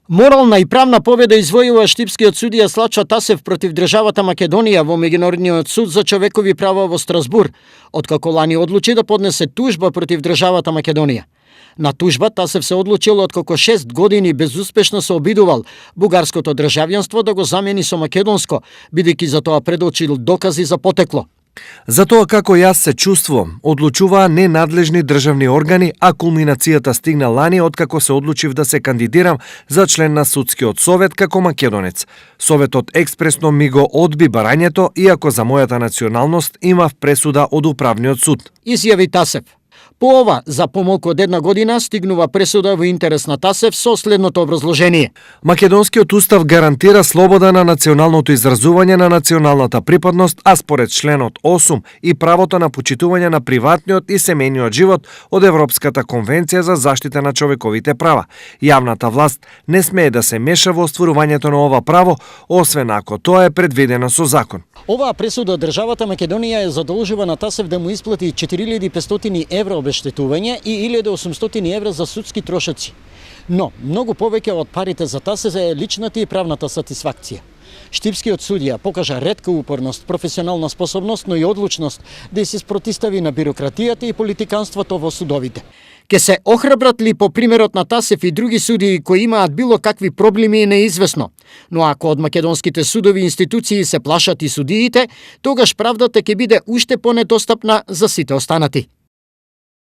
Морална и правна победа извојува штипскиот судија Слачо Тасев против државата Македонија во Меѓународниот суд за човекови права во Страсбур, откако лани одлучи да поднесе тужба против државата Македонија. На тужба Тасев се одлучил откако 6 години безуспешно се обидувал бугарското државјанство да го замени со македонско, бидејќи за тоа предочил докази за потекло. За тоа како јас се чувствувам, одлучуваа ненадлежни државни органи, а кулминацијата стигна лани откако се одлучив да се кандидирам за член на судскиот совет како македонец. Советот експресно ми го одби барањето, иако за мојата националност имав пресуда од управниот суд. Изјави Тасев. По ова, за помалку од една година стигнува пресуда во интерес на Тасев со следното образложение. Македонскиот устав гарантира слобода на националното изразување на националната припадност, а според членот 8 и правото на почитување на приватниот и семејниот живот од Европската конвенција за заштита на човековите права. Јавната власт не смее да се меша во остварувањето на ова право, освен ако тоа е предвидено со закон. Оваа пресуда државата Македонија е задолжува на Тасев да му исплати 4500 евро обештетување и 1800 евра за судски трошоци. Но, многу повеќе од парите за Тасев е личната и правната сатисфакција. Штипскиот судија покажа ретка упорност, професионална способност, но и одлучност да се спротистави на бирократијата и политиканството во судовите. Ке се охрабрат ли по примерот на Тасев и други судии кои имаат било какви проблеми е неизвестно. Но ако од македонските судови институции се плашат и судиите, тогаш правдата ќе биде уште понедостапна за сите останати.